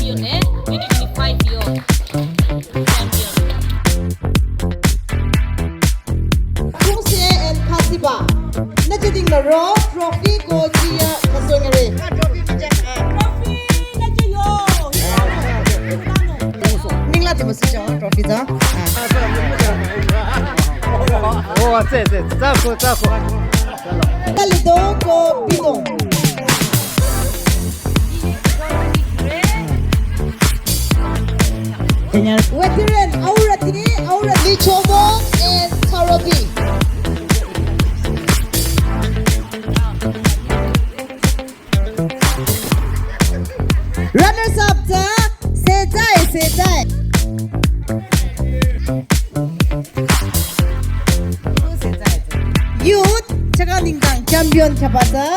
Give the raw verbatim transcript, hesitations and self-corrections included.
Yone, twenty twenty-five yo. Champion. Kungse and Kasiba. Nü jiding la ro, trophy ko jiya kasongere. Trophy nü jiyo. Ningla de musu jo, trophy ja. Oh, se, se, tsako, tsako. Kalido ko bidong. Veteran, Aurati, Aurati Chomo and Tarobi. Runners up tsü, Sejai, Sejai. Youth, Chakhesang nengdang champion khyaba tsü,